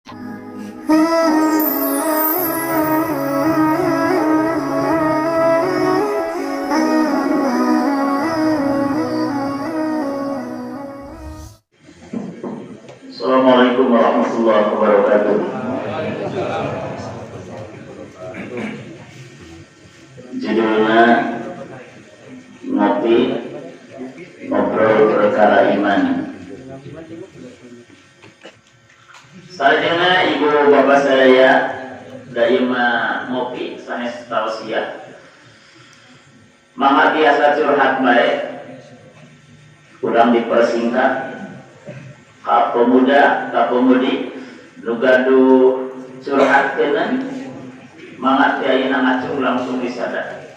Assalamualaikum warahmatullahi wabarakatuh. Judulnya Ngopi Ngobrol Perkara Iman. Salajengna, ibu bapak saya, da ngopi sanes tausiah. Mangga biasa curhat baik, kurang dipersingkat. Ka pemuda, ka pemudi nu gaduh curhat kena, mangga ti ayeuna ngacung langsung disada.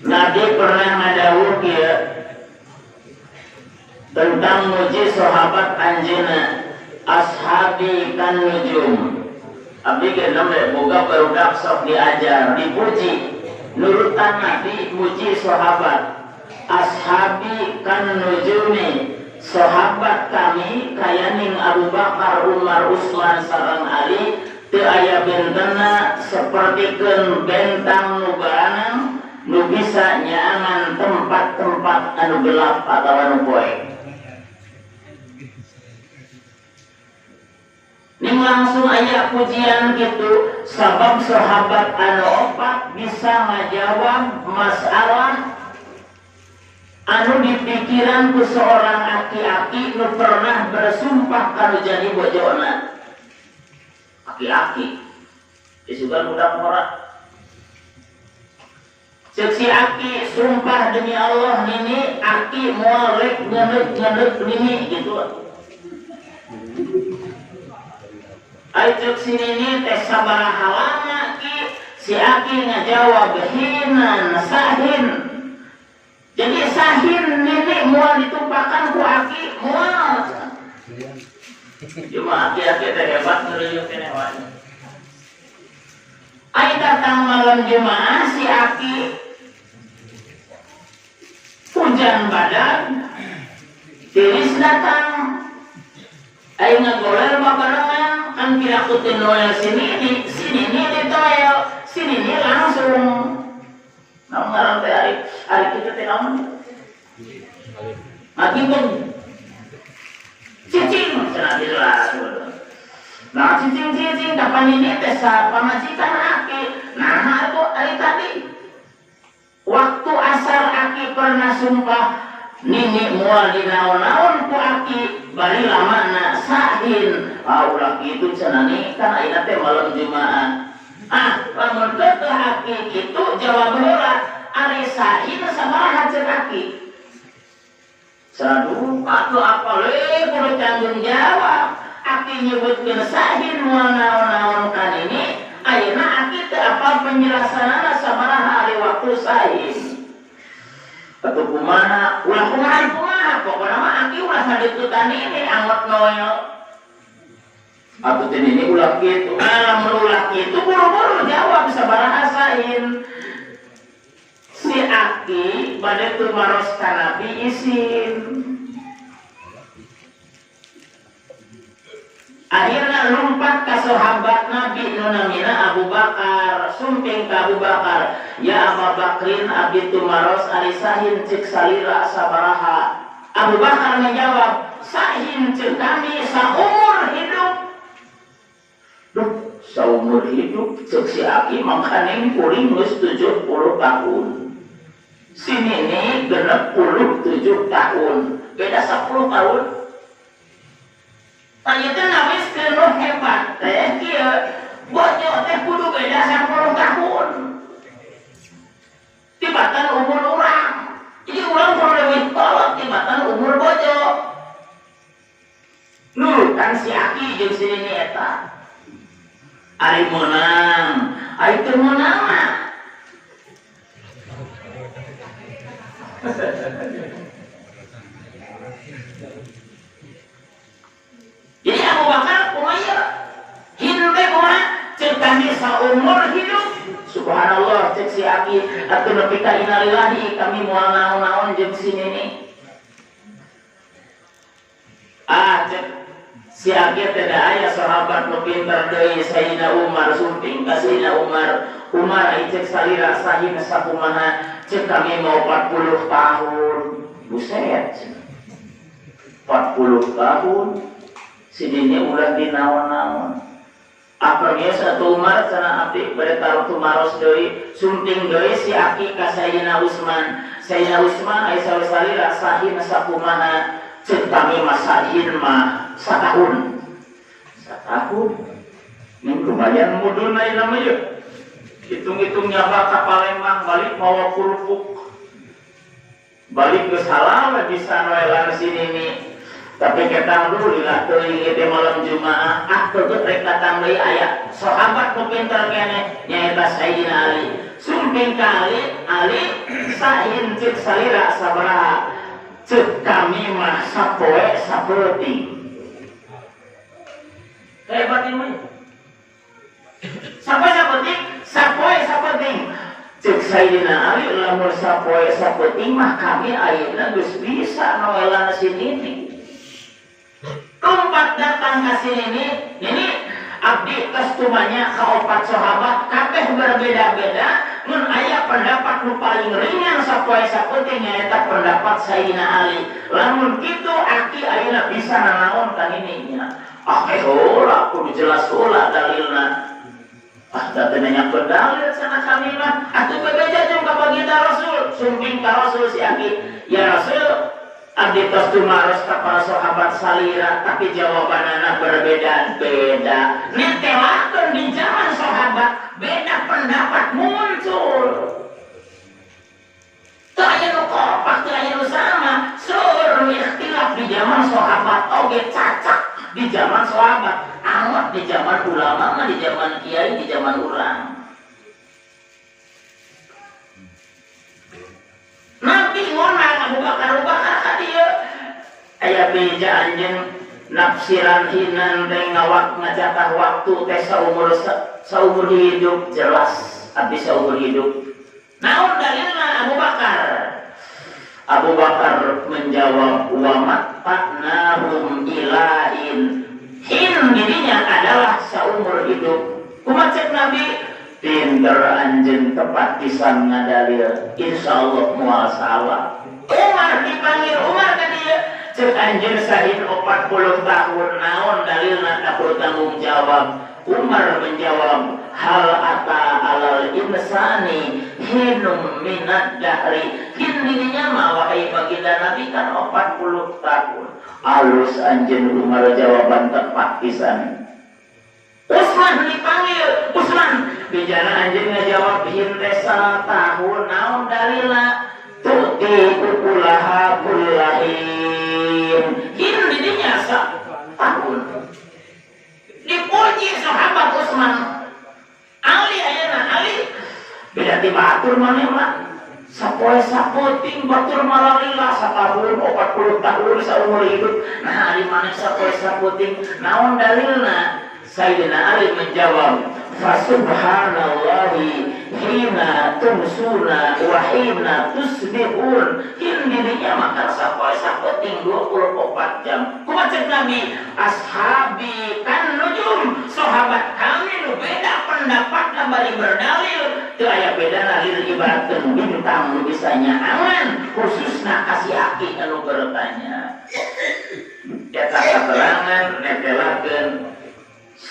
Nabi pernah ngadawuh kieu tentang muji sahabat anjeunna, "Ashabi kan nujum." Abdi ge nembe boga barudak, sok diajar, dipuji, nurutan Nabi muji sahabat, "Ashabi kan nujumi," sahabat kami kayaning Abu Bakar, Umar, Utsman sareng Ali teu aya bentena, sapertikeun bentang nu baranang nu bisa nyaangan tempat-tempat anu gelap atau anu poek. Ning langsung aya pujian gitu, sabab sahabat anu opat bisa ngajawab masalah anu dipikiran ku seorang aki-aki nu pernah bersumpah kalau jadi bojona. Aki-aki disugan budak ngora. Cek si aki, "Sumpah demi Allah, nini, aki moal rek ngenek-ngenek nini," gitu. Ai cek si nini teh, "Sabaraha lama, Ki?" Si aki ngajawab, "Hinan," sahin. Jadi sahin nini moal ditumpakan ku aki, moal. Cuma aki-aki teh hebat, ngeureuyeuk keneh wae. Ai datang malam Jumaah si aki, hujan badan, tiris datang. Ai ngagoler babarengan kan piraku teh noel sini di sini ini ditoel sini ini langsung. Naon ngaran teh, ari ari kitu teh naon? Ngagibeng. Cicing cenah jelas. Nah, cicing cicing kapan ini teh sa pamajikan aki. Nah, itu ari tadi waktu asar aki pernah sumpah nini moal dinaon-naon ku aki, bari lamana sahin. Ah, ulah kitu cenah nih, kan ayeuna teh malam Jumaah. Ah, lamun kekeh aki kitu, jawab heula, ari sahin sabaraha ceuk aki? Sadu atuh apa le, kudu tanggung jawab. Aki nyebutkeun sahin moal naon-naon kan ini ayeuna aki teu apal penjelasanana, sabaraha ari waktu sahin atau kumaha. Ulah kumaha kumaha, pokoknya mah aki ulah sadeukeutan ini angot noel atau ini ulah gitu. Ah, lamun ulah gitu, buru-buru jawab sabaraha sahin. Si aki bade tumaros ka Nabi isin. Akhirnya lompat ke sahabat Nabi nu namina Abu Bakar, sumping ke Abu Bakar, "Ya Abu Bakrin, abdi tumaros, ari sahin cek salira sabaraha?" Abu Bakar menjawab, "Sahin cek kami saumur hidup." Duh, saumur hidup cek si aki, mangkaning kuring geus 70 tahun. Sini nih 67 tahun, beda 10 tahun. Nah, itu namis nu hebat teh kieu, bojo teh kudu beda 10 tahun tibatan umur urang. Jadi urang kudu leuwih kolot tibatan umur bojo. Nurutan si aki jeung si nini eta. Ari meunang, ari teu meunang mah. Jadi Abu Bakar kumaha? Hin teh kumaha? Cek kami saumur hidup. Subhanallah, cek si aki, atuh nepi ka innalillahi kami moal naon-naon jeung si nini. Si aki tidak aya sahabat nu pinter deui, Sayyidina Umar. Sumping ka Sayyidina Umar. Umar, cek salira sahin sakumaha? Cek kami mau 40 tahun. Buset, 40 tahun sidinnya ulah di naon-naon. Apa satu Umar sana, abdi bade taruh tumaros deui. Sumping deui si aki ka Sayyidina Utsman. Sayyidina Utsman, ai salira sahin sakumaha? Cek kami mah sahin mah satahun. Satahun ini lumayan mudun namanya, hitung-hitung nyaba ka Palembang, balik mawa kerupuk, balik ke salah bisa noelan sini nih. Tapi kita alhamdulillah teuing ieu malam Jumaah. Ah, teu rek datang deui, aya sahabat nu pinter keneh, nyaeta Sayyidina Ali. Sumping ka Ali. Ali, sahin cek salira sabaraha? Cek kami mah sapoe sapeuting. Hebat ini. Sapoe sapeuting, sapoe sapeuting. Cek Sayyidina Ali, lamun sapoe sapeuting mah kami ayeuna geus bisa noelan sini nih. Tempat datang ke sini nih, ini abdi tos tumanya ka opat sahabat, kabeh berbeda-beda. Mun aya pendapat nu paling ringan sapoe sapeuting, nyaeta pendapat Sayyidina Ali. Lamun kitu, aki ayeuna bisa nanaon kan ini nya? Ah, heula kudu jelas heula dalilna. Ah, da teu nanyakeun dalil sana kami mah. Atuh bebeja jeung ka baginda Rasul. Sumping ka Rasul si aki. Ya Rasul, abdi tos tumaros ka para sahabat salira, tapi jawabanana berbeda-beda. Nitelakeun di zaman sahabat beda pendapat muncul. Teu aya nu kompak, teu aya nu sama. Seueur ikhtilaf di zaman sahabat oge, cacak di zaman sahabat. Amat di zaman ulama mah, di zaman kiai, di zaman urang. Nabi ngonang Abu Bakar. Abu Bakar ka dieu, aya beja anjeun nafsiran hinan teh ngawak ngajatah waktu teh saumur saumur hidup. Jelas abdi saumur hidup. Naon dalilna, Abu Bakar? Abu Bakar menjawab, wa matta'nahum ilahin hin dirinya adalah saumur hidup. Kumaha cek Nabi? Pinter anjeun, tepat pisan ngadalil, insyaallah moal salah. Umar dipanggil. Umar ka dieu, cek anjeun sahin 40 tahun, naon dalilna? Aku tanggung jawab. Umar menjawab, hal ata alal insani hinum minad dahri. Hin dirinya mah, wahai baginda Nabi, kan 40 tahun. Alus anjeun Umar, jawaban tepat pisan. Usman dipanggil. Usman, bijana anjeun ngajawab hin teh tahun, naon dalilna? Tu'ti ukulaha kullahin. Hin didinya tahun. Dipuji sahabat Usman. Ali ayeuna, Ali beda ti batur maneh mah sapoe sapeuting, batur malalila satahun, 40 tahun saumur hidup. Nah, ari maneh sapoe sapeuting, naon dalilna? Sayyidina Ali menjawab, fasubhanallahi hina tumsuna wa hina tusbihun. Hin dirinya makan sapoe sapeuting 24 jam. Kumaha cek Nabi? Ashabi kan nujum. Sahabat kami nu beda pendapat bari berdalil teu aya beda dalil, ibaratkeun bintang nu bisa nyaangan, khususna kasih aki anu bertanya. Eta keterangan netelakeun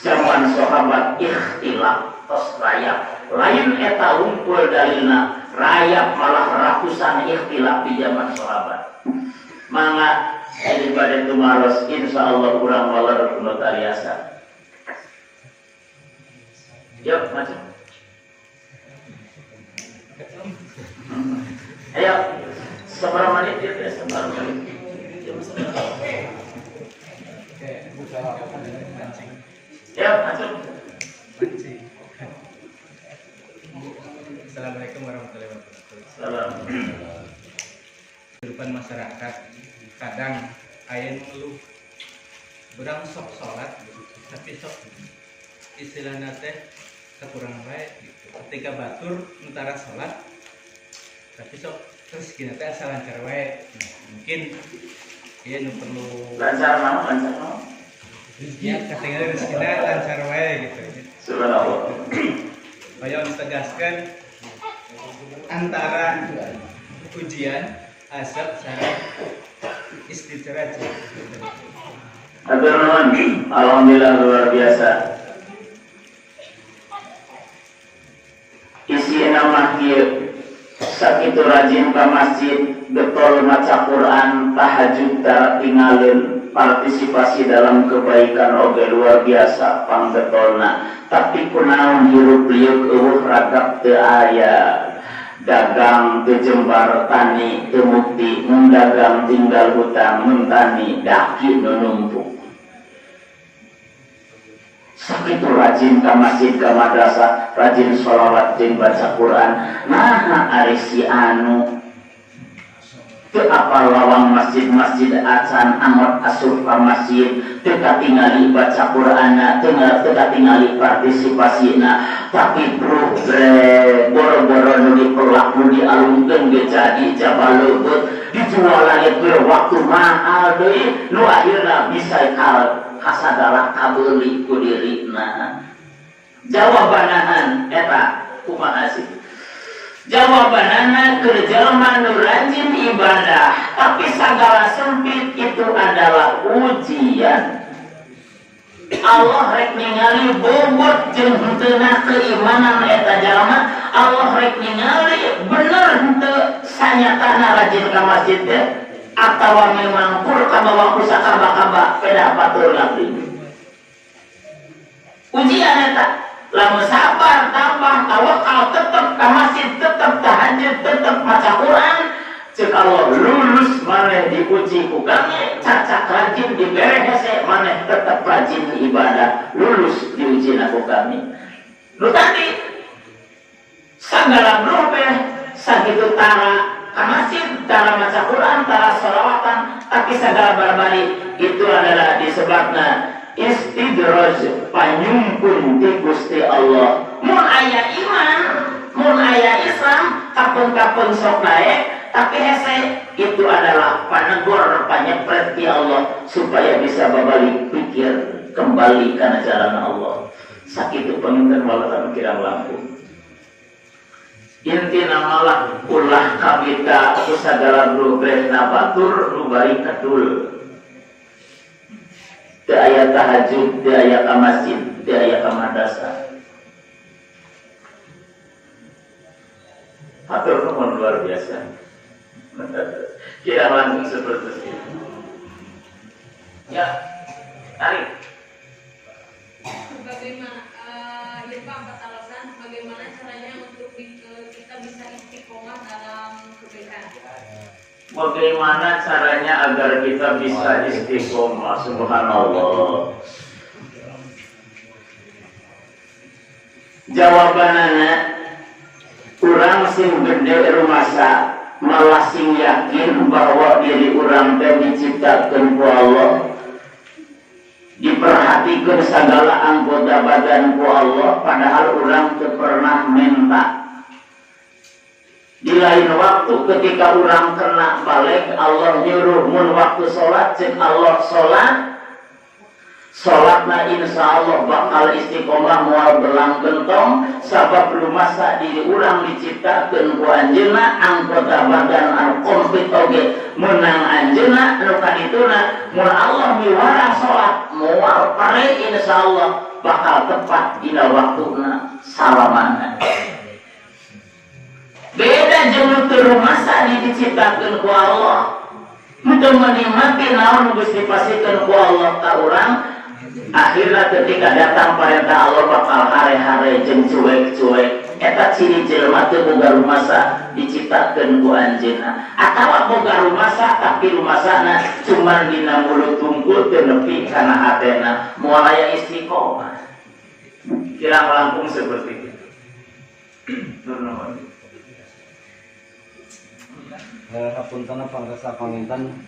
zaman sahabat ikhtilaf tos rayap. Lain eta unggul dalilna, rayap, malah ratusan ikhtilaf di zaman sahabat. Mangga ini pada tumaros, insyaallah kurang walar kuno tariasa. Yuk, maju. Ayo, seberapa menit ya? Seberapa menit? Ya, maju. Assalamualaikum warahmatullahi wabarakatuh. Salam. Kehidupan masyarakat kadang aya nu ngeluh, urang sok sholat tapi sok istilahna teh kekurangan wae gitu. Ketika batur entara sholat tapi sok terus gini teh asal lancar wae. Nah, mungkin iya nu perlu Lancar mau, lancar mau. Ya, katingali rezekina lancar wae gitu. Subhanallah. Hoyong ditegaskan antara ujian azab sareng istidraj. Hatur nuhun. Alhamdulillah luar biasa. Isi nama kieu, sakitu rajin ka masjid, getol maca Quran, tahajud tara tinggalin, partisipasi dalam kebaikan oge luar biasa panggetolna. Tapi kunaon hirup liuk eueuh ragap teu aya. Dagang teu jembar, tani teu mukti, mun dagang tinggal hutang, mun tani daki nu numpuk. Sakitu rajin ka masjid, ka madrasah, rajin sholawat jeung baca Quran. Naha ari si anu teu apal lawang masjid-masjid acan angot asup ka masjid, teu katingali baca Qur'anna, teu katingali partisipasina, tapi progres boro-boro nu dipelak nu dialungkeun ge jadi jabal leubeut, dijual lagi ke waktu mahal deui, nu akhirna bisa kasagala kabeuli ku dirina. Jawabanahan eta kumaha sih? Jawabanana keur jalma nu rajin ibadah tapi sagala sempit itu adalah ujian. Allah rek ningali bobot jeung henteuna keimanan eta jalma, Allah rek ningali bener henteu sanyatana rajin ka masjid teh atawa memang kur kabawa ku sakaba-kaba peda batur ngabdi. Ujian eta lamun sabar tambah tawakal tetep ka masjid, tetep tahajud, tetep maca Quran, cek Allah lulus maneh diuji ku kami, cacak rajin dibere hese maneh tetep rajin ibadah, lulus diuji ku kami. Nu tadi sagala berubah sakitu tara ka masjid, tara maca Quran, tara sholawatan, tapi sagala barbari itu adalah disebabna istidraj panyumpun ti Gusti Allah. Mun aya iman, mun aya Islam, kapun-kapun sok naek, tapi hese itu adalah panegor, panyepret ti Allah supaya bisa babalik pikir kembali kana jalan Allah. Sakitu panginten walaupun kirang langkung. Intina malah ulah kabita ku sagala brobehna batur nu bari kedul. Teu aya tahajud, teu aya ka masjid, teu aya ka madrasah. Hatur nuhun luar biasa. Kira langsung seperti itu. Ya, tarik. Bagaimana, ya Pak, empat alasan bagaimana caranya untuk kita bisa istiqomah dalam kebaikan? Bagaimana caranya agar kita bisa istiqomah? Subhanallah. Jawabanana, urang sing gede rumasa malah sing yakin bahwa diri urang teh diciptakeun ku Allah, diperhatikan segala anggota badan ku Allah, padahal urang teu pernah minta. Di lain waktu ketika urang kena balik, Allah nyuruh mun waktu sholat, cek Allah sholat, sholatna insya Allah bakal istiqomah moal belang gentong, sabab rumasa diri urang diciptakeun ku anjeunna, anggota badan anu komplit oge menang anjeunna, nu kadituna mun Allah miwara sholat moal pare insya Allah bakal tepat dina waktuna salamana. Beda jeung nu teu rumasa diciptakeun ku Allah, teu menikmati naon geus dipasikeun ku Allah ka urang. Akhirnya ketika datang perintah Allah bakal hare-hare jeung cuek-cuek. Eta ciri jelema teu boga rumasa diciptakeun ku anjeunna, atawa boga rumasa tapi rumasana cuman dina mulut tungkul teu nepi kana hatena, moal aya istiqomah. Kirang langkung seperti itu. Nuhun. Hapunten pangkasa panginten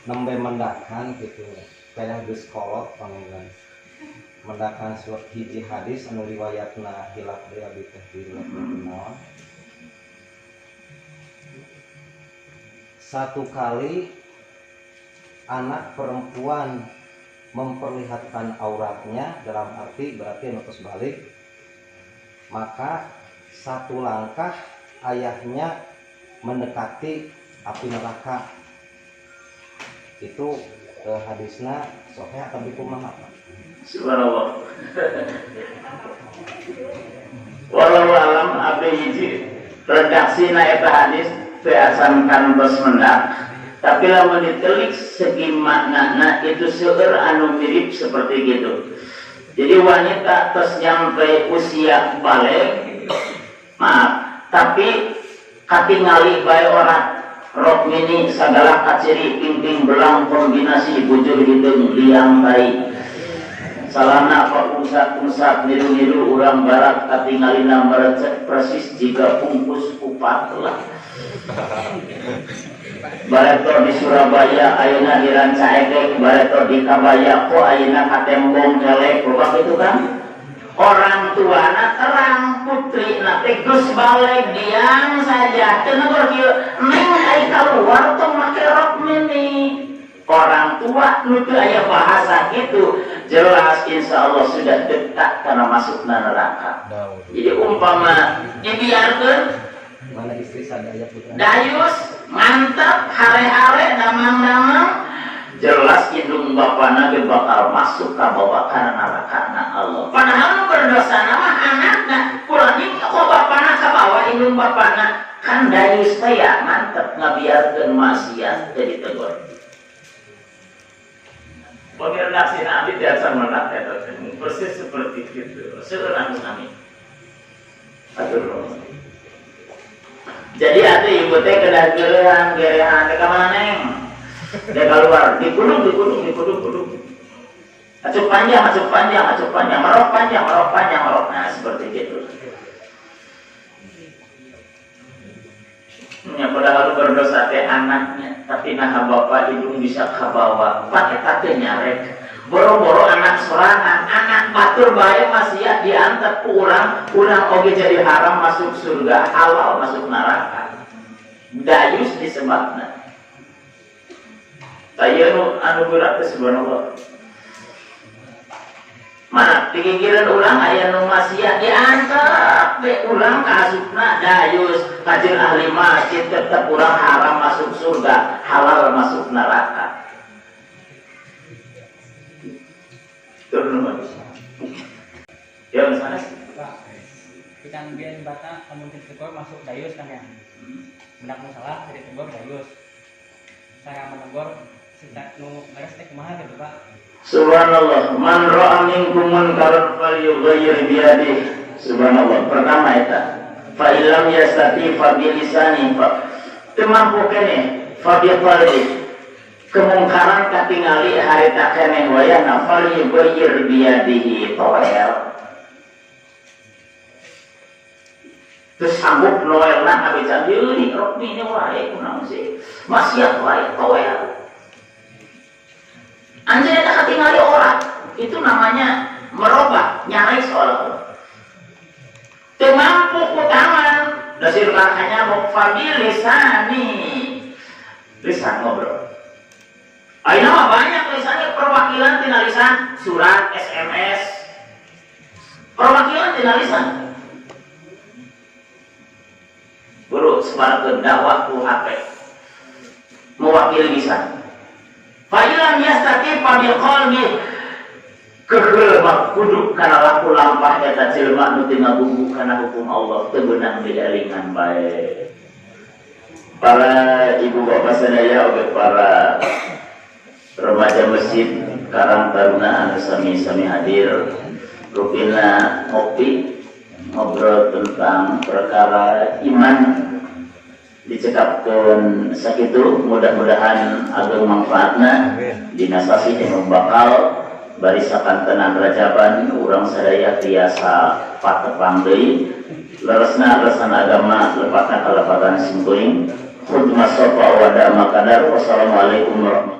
nembe mendakan gitu kayak geus kolot panginten mendakan surat hiji hadis anu riwayatna hilaf deui abdi teh diriwayatna naon. Satu kali anak perempuan memperlihatkan auratnya, dalam arti berarti anu tos balig, maka satu langkah ayahnya mendekati api neraka. Itu hadisna sahih atau kumaha, Pak? Subhanallah. Wallahu alam, abdi hiji redaksi na eta hadis teu acan kantos mendak, tapi lamun ditelik segi maknana itu seueur anu mirip seperti gitu. Jadi wanita tos nyampe usia balig, maaf, tapi katingali bae orang rok mini segala kaciri pingping belang kombinasi bujur hideung liang tai salana paungsat-ungsat niru-niru urang barat, katingalina merecet persis jiga bungkus kupat lah. Bareto di Surabaya ayeuna di Rancaekek, bareto di Kabaya kok ayeuna katembong kelek, loba itu kan. Orang tuana terang putri teh geus balig, diam saja, teu negor kieu, "Neng, ai keluar tong make rok mini." Orang tua nu teu aya bahasa gitu, jelas insya Allah sudah dekat karena masuk neraka. Jadi umpama dibiarkan Mana istri sadaya putra. Dayus mantap hare-hare damang-damang, jelas indung bapana ge bakal masuk ka bawa kana neraka na Allah. Padahal nu berdosa nama anakna, kurang ini kok bapana kabawa indung bapana kan dayus teh ya, mantep ngabiarkeun maksiat teu ditegur. Bagi redaksi nabi biasa mendak eta persis seperti itu. Seueur anu sami. Aduh. Jadi atuh ibu teh kedah gerehan gerehan, "Ka mana, Neng?" Dia keluar, dikulung, dikulung, dikulung, kulung. Acuk panjang, acuk panjang, acuk panjang, merok panjang, merok panjang, merok. Nah, seperti itu. Ya, padahal berdosa teh anaknya, tapi nah bapak indung bisa kabawa, pakai teh nyarek. Boro-boro anak sorangan, anak batur bae masih ya diantar ku urang, urang oge jadi haram masuk surga, halal masuk neraka. Dayus disebabna. Taya anu anu berat teh, subhanallah. Mana pikiran urang aya nu maksiat diantep be urang ka asupna dayus kajeun ahli masjid, tetep urang haram masuk surga, halal masuk neraka. Turun nuhun. Ya, misalnya. Pak, ikan biar bata mungkin tegur masuk dayus kan ya. Benak masalah jadi tegur dayus. Saya menegur cerita nu beres teh kumaha gitu, Pak? Subhanallah, man ra'a minkum munkaran falyughayyir biyadihi. Subhanallah, pertama eta. Fa illam yastati fa bi lisani, fa teu mampu keneh fa bi qalbi. Kemungkaran katingali harita keneh wayahna falyughayyir biyadihi, toel. Terus sanggup noelna ngabeca deui rok mini wae kunaon sih? Maksiat wae, toel. Anjeun eta katingali orang, itu namanya merubah, nyarai seolah-olah. Teu mampu ku tangan, dasir hanya mau fabilisani. Lisan ngobrol. Ayeuna mah banyak lisannya, perwakilan tina lisan, surat, SMS. Perwakilan tina lisan. Buru sebarkeun dakwah ku HP. Mewakili lisan. Fa illam yastati fa bi qalbi, keheul mah kudu kana laku lampah eta jelema nu teu ngagugu kana hukum Allah, teu beunang dielingan bae. Para ibu bapak sadaya oge para remaja masjid Karang Taruna anu sami-sami hadir, rupina ngopi ngobrol tentang perkara iman dicekapkeun sakitu, mudah-mudahan ageng manfaatna dina sasih anu bakal barisakan tenang rajaban urang sadaya tiasa patepang deui, leresna leresan agama, lepatna kalepatan simkuring. Khudma sofa wa dama kadar. Wassalamualaikum warahmatullahi.